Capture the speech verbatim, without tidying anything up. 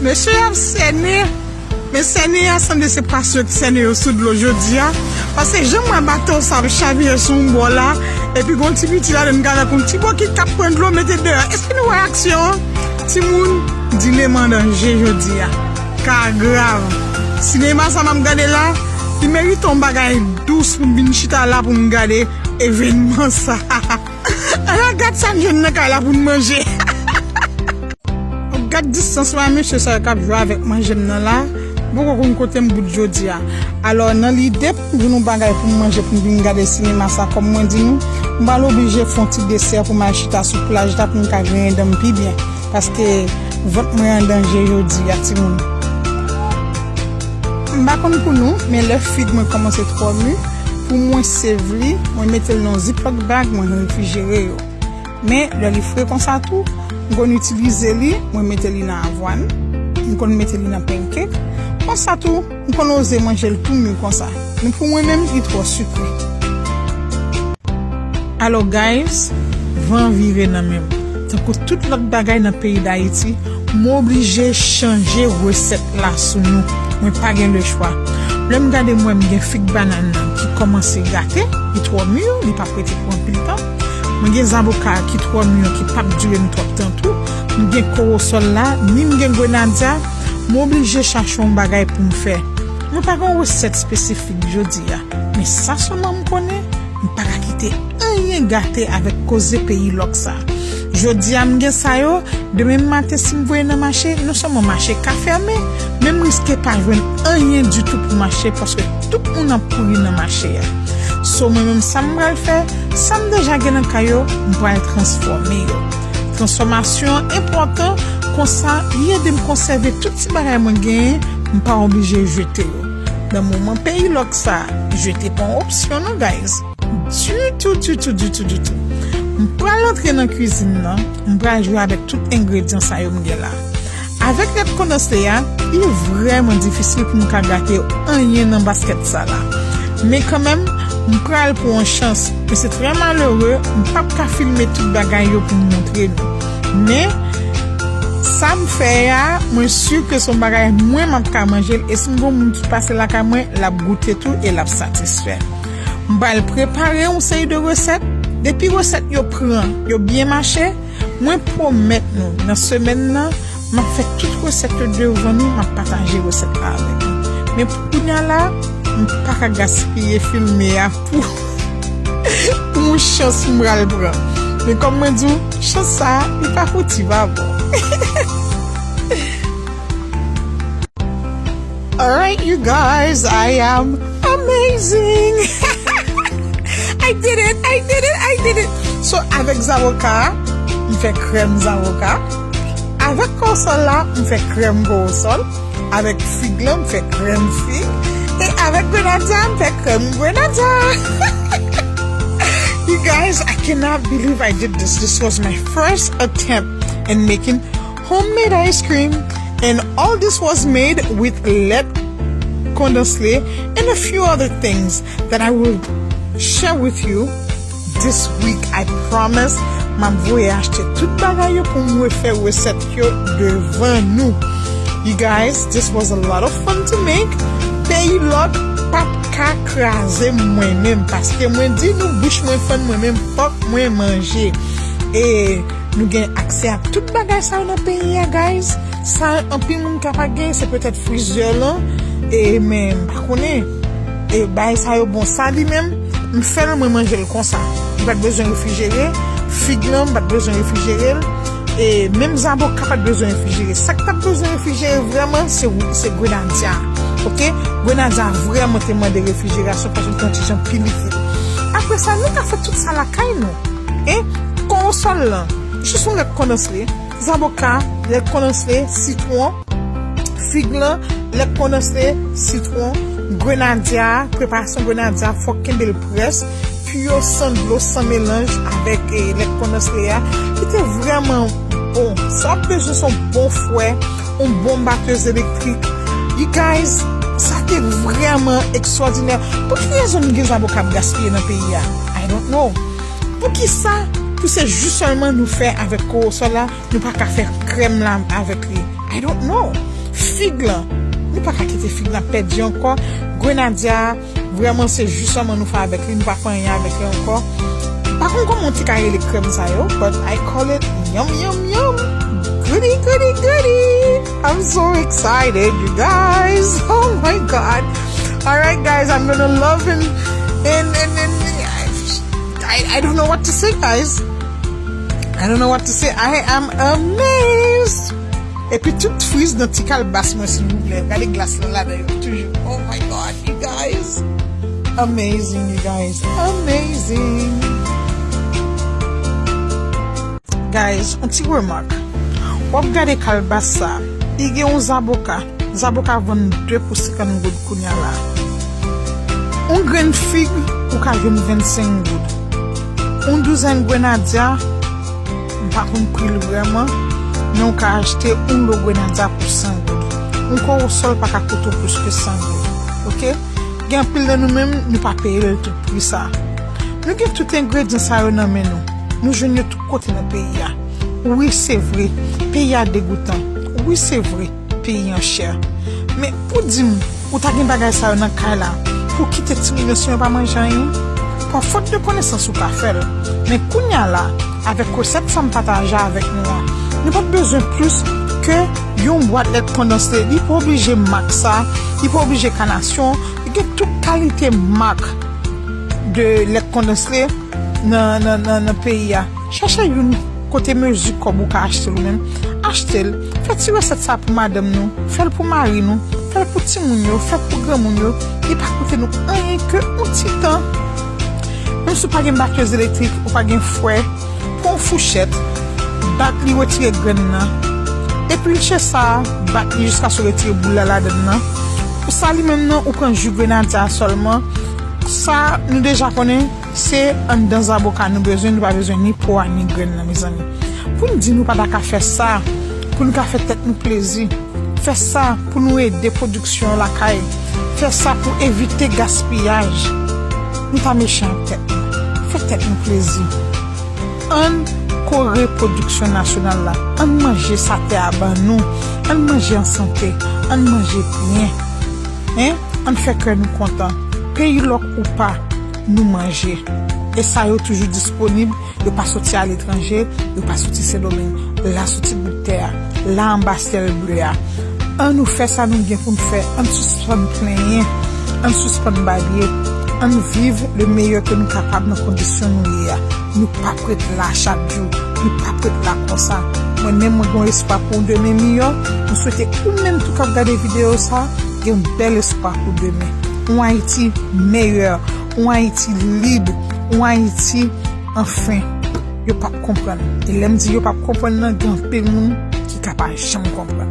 Mesye ap sène. Men sène a sanble se pwason yo k sène yo sou dlo jodi a. Paske jan m wè bato sa ap chavire sou yon bò la, epi gon ti piti ladan l k avèk yon ti bokit k ap pran dlo mete deyò. Èske nou wè aksyon an? Timoun, dilem an danje jodi a. Ka grav. Sinema sa m ap gade la, li merite yon bagay dous pou m vin chita la pou m gade evènman sa. Ala gad sa n jwenn nan kay la pou n manje. Gad distans la, mesye sa yo k ap jwe avèk manje m nan la. M poko konn kote m bout jodi a. Alò, nan lide pou m jwenn yon bagay pou m manje pou m vin gade sinema sa, kòm mwen di nou, m pral oblije fè yon ti desè pou m al chita sou plaj la pou m ka griyen dan m pi byen. Paske vant mwen an danje jodi a, timoun. M pa konn pou nou, men lè fig mwen kòmanse twò mi, pou mwen save li, mwen mete l nan yon ziplock bag, mwen refrijere yo. Men, lè li fre konsa tou, m konn itilize li, mwen mete li nan avwàn, m konn mete li nan pancake. Konsa tou, m konn oze manje l tou mi konsa. Men pou mwen menm, li twò sikre. Alò, guys, van vire nan men m. Tankou tout lòt bagay nan peyi Dayiti, m oblije chanje resèt la sou nou. Mwen pa gen lechwa. Lè m gade, m wè m gen fig banann nan ki kòmanse gate, li twò mi, li p ap rete pou anpil tan. Mwen gen zaboka ki twò mi, ki p ap dire m twòp tan tou. M gen kowosòl la, ni m gen grenadya. M oblije chache yon bagay pou m fè. Mwen pa gen yon resèt espesifik jodi a, men sa sèlman m konnen, m pa ka kite anyen gate avèk koze peyi lòk sa. Jodi a m gen sa yo, demen maten si m voye nan mache, non sèlman mache ka fèmen, men m riske pa jwenn anyen ditou pou m achte paske tout moun ap kouri nan mache a. So mwen menm sa m pral fè, sa m deja gen nan kay yo, m pral transfòme yo. Transfòmasyon an enpòtan, konsa li ede m konsève tout ti bagay mwen genyen, m pa oblije jete yo. Nan moman peyi lòk sa, jete pa yon opsyon non, guys. Ditou, ditou, ditou, ditou. M pral antre nan kwizin nan, m pral jwe avèk tout engredyan sa yo m gen la. Avèk lèt kondanse a, li vrèman difisil pou m ka gate anyen nan baskèt sa la. Men kanmenm, m pral pran yon chans, men se trè malere, m p ap ka filme tout bagay yo pou m montre nou. Men, sa m fè a, mwen si ke se yon bagay mwen m ap ka manje l, e si m gon moun ki pase lakay mwen, l ap goute tou e l ap satisfè. M pral prepare yon seri de resèt. Depi resèt yo pran, yo byen mache, mwen pwomèt nou, nan semèn nan, m ap fè tout resèt yo devan nou, m ap pataje resèt la avèk nou. Men pou kounya la, m pa ka gaspiye filme a pou, pou yon chans m pral pran. Men kòm mwen di w, chans sa, li pa fouti pa bon. Alright, you guys, I am amazing. I did it, I did it, I did it. So, avèk zaboka, m fè krèm zaboka. Avèk kowosòl la, m fè krèm kowosòl. Avèk fig lan, m fè krèm fig. E avèk grenadya, m fè krèm grenadya. You guys, I cannot believe I did this. This was my first attempt in making homemade ice cream, and all this was made with lèt kondanse and a few other things that I will share with you this week. I promise, m ap voye achte tout bagay yo pou m refè resèt yo devan nou. You guys, this was a lot of fun to make. Peyi lòk p ap ka kraze mwen menm, paske mwen di nou, bouch mwen fann mwen menm, fòk mwen manje. E nou gen aksè a tout bagay sa yo nan peyi a, guys. Sa anpil moun ka pa gen, se petèt frizè lan. E men m pa konnen. E bagay sa yo bon. Sa li menm, m fè l, mwen manje l konsa. Li pa t bezwen refrijere. Fig lan, m pa t bezwen refrijere l. E menm zaboka pa t bezwen refrijere. Sa k t ap bezwen refrijere vrèman, se, se grenadya. Oke? Grenadya vrèman te mande refrijerasyon paske l te yon ti jan pi likid. Apre sa, nou ka fè tout sa lakay nou. E kowosòl lan, jis yon lèt kondanse, zaboka, lèt kondanse, sitwon, fig lan, lèt kondanse, sitwon, grenadya, preparasyon grenadya, fòk kenbe l près, pi yo san dlo, san melanj avèk, eh, lèt kondanse a. Li te vrèman bon. Sa w ap bezwen se yon bon fwè, yon bon batèz elektrik. You guys, sa te vrèman ekstwòdinè. Pou ki rezon nou gen zaboka ap gaspiye nan peyi a? I don't know. Poukisa pou se jis sèlman nou fè avèk kowosòl la, nou pa ka fè krèm la avèk li? I don't know. Fig lan, nou pa ka kite fig lan pèdi ankò. Grenadya, vrèman, se jus sèlman nou fè avèk li, nou pa fè anyen avèk li ankò. M pa konn kòman w te ka rele krèm sa yo, but I call it yum, yum, yum. Goody, goody, goody. I'm so excited, you guys. Oh my God. All right, guys, I'm gonna love and, and, and, and I, I don't know what to say, guys. I don't know what to say. I am amazed. Epi tout friz nan ti kalbas mwen, silvouplè. Gade glas lan ladan yo toujou. Oh my God, you guys. Amazing, you guys. Amazing. Guys, yon ti remak. W ap gade kalbas sa. Li gen yon zaboka. Zaboka vann de pou senkant goud kounya la. Yon grenn fig, ou ka jwenn vennsenk goud. Yon douzèn grenadya, m pa konn pri l vrèman, men w ka achte yon lo grenadya pou san goud. Yon kowosòl pa ka koute w plis ke san goud. Oke? Gen anpil nan nou menm, nou pa peye l tout pri sa. Nou gen tout engredyan sa yo nan men nou. Nou jwenn yo tout kote nan peyi a. Wi, se vre, peyi a degoutan. Wi, se vre, peyi an chè. Men pou di m, ou ta gen bagay sa yo nan kay la, pou kite timoun yo san yo pa manje anyen? Pa fot de konesans ou ka fè l. Men kounya la, avèk resèt sa m pataje avèk nou an, nou pa t bezwen plis ke yon bwat lèt kondanse. Li pa oblije mak sa, li pa oblije kanasyon, li gen tout kalite mak de lèt kondanse nan, nan, nan, nan peyi a. Chèche youn kote mezi kòb ou ka achte l ou menm. Achte l. Fè ti resèt sa pou madanm nou. Fè l pou mari nou. Fè l pou timoun yo. Fè l pou granmoun yo. Li pa koute nou anyen ke yon ti tan. Menm si w pa gen batèz elektrik, ou pa gen fwè, pran yon fouchèt, bat li, retire grenn nan. Epilche sa, bat li jiskaske w retire boul la ladann nan. Pou sa li menm nan, ou pran ji grenadya a sèlman. Sa, nou deja konnen, se anndan zaboka nou bezwen, nou pa bezwen ni po a, ni grenn nan, mezanmi. Pou n di nou pa ta ka fè sa, pou nou ka fè tèt nou plezi. Fè sa pou nou ede pwodiksyon lakay. Fè sa pou evite gaspiyaj. Nou pa mechan ak tèt nou. Fè tèt nou plezi. Ann kore pwodiksyon nasyonal la. Ann manje sa tè a ban nou. Ann manje an sante. Ann manje byen. Hein? Ann fè kè nou kontan. Peyi lòk ou pa, nou manje. E sa yo toujou disponib. Yo pa soti aletranje, yo pa soti Sendomeng. La soti bout tè a, la anba syèl ble a. Ann nou fè sa nou gen pou n fè. Ann sispann plenyen. Ann sispann babye. Ann viv le meyè ke nou kapab nan kondisyon nou ye a. Nou p ap ret la chak jou. Nou p ap ret la konsa. Mwen menm, mwen gen espwa pou yon demen miyò. Mwen swete ou menm tou k ap gade videyo sa, gen yon bèl espwa pou demen. Yon Ayiti meyè. Yon Ayiti lib. Yon Ayiti, anfen, yo p ap konprann. E lè m di yo p ap konprann nan, gen anpil moun ki ka pa janm konprann.